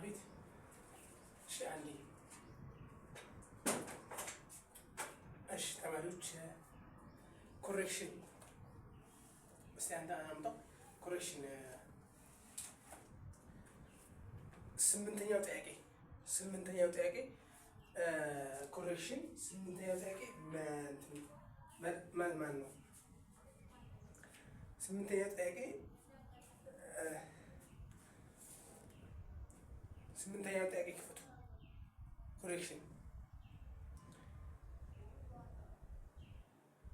አቤት። እሺ አንዴ። እሺ ተማሪዎች፣ correction እስቲ አንተ አምጣው። Correction ስምንተኛው ጥያቄ correction ስምንተኛው ጥያቄ ማን ነው? ስምንተኛው ጥያቄ ክፈቱ። Correction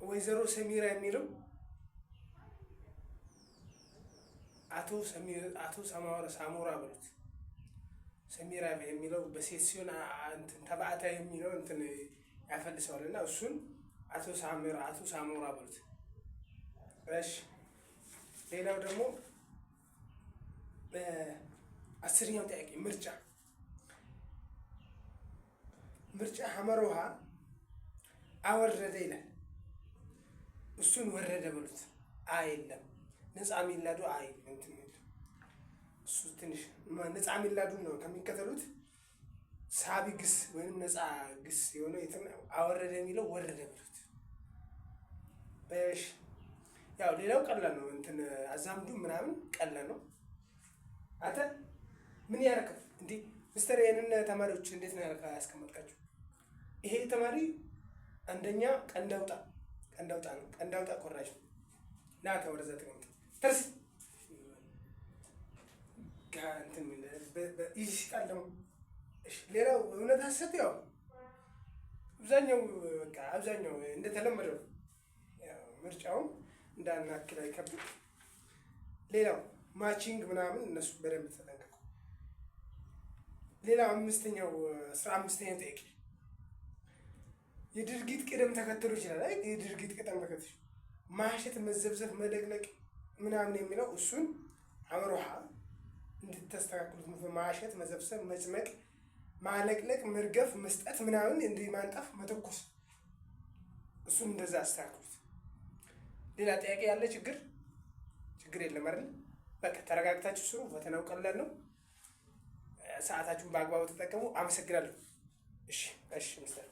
ወይዘሮ ሰሚራ የሚለው አቶ ሳሞራ በሉት። ሰሚራ የሚለው በሴት ሲሆን እንትን ተባዕታ የሚለው እንትን ያፈልሰዋል እና እሱን አቶ ሳሞራ በሉት። እሺ፣ ሌላው ደግሞ 10ኛው ጥያቄ ምርጫ ሐመር ውሃ አወረደ ይላል። እሱን ወረደ በሉት። የለም፣ ነፃ ሚላዱ አይ እንትን እሱ ትንሽ ነፃ ሚላዱ ነው። ከሚከተሉት ሳቢ ግስ ወይም ነፃ ግስ የሆነ አወረደ የሚለው ወረደ በሉት። እሺ፣ ያው ሌላው ቀላል ነው። እንትን አዛምዱ ምናምን ቀላል ነው። አንተ ምን ያረከው እንዴ ሚስተር? ይሄንን ተማሪዎች እንዴት ነው ያስቀመጥካቸው? ይሄ ተማሪ አንደኛ ቀንዳውጣ ቀንዳውጣ ነው። ቀንዳውጣ ቆራጭ ነው። ና ተወደዛ ተቀምጥ ተርስ እንትን ይስቃል ደግሞ። ሌላው እውነት ሐሰት ያው አብዛኛው በቃ አብዛኛው እንደተለመደው ምርጫውም እንዳናክል አይከብድም። ሌላው matching ምናምን እነሱ በደንብ ተጠንቀቁ። ሌላው 15ኛው ጥያቄ የድርጊት ቅደም ተከተሎች ይላል። አይ የድርጊት ቅደም ተከተሎች ማሸት፣ መዘብዘብ፣ መለቅለቅ ምናምን የሚለው እሱን አምሮሃ እንድታስተካክሉት፣ ማሸት፣ መዘብሰብ፣ መጭመቅ፣ ማለቅለቅ፣ መርገፍ፣ መስጠት ምናምን እንዲህ ማንጠፍ፣ መተኮስ እሱን እንደዛ አስተካክሉት። ሌላ ጥያቄ ያለ ችግር የለም አይደል? በቃ ተረጋግታችሁ ስሩ። ፈተናው ቀላል ነው። ሰዓታችሁን በአግባቡ ተጠቀሙ። አመሰግናለሁ። እሺ እሺ ሚስተር።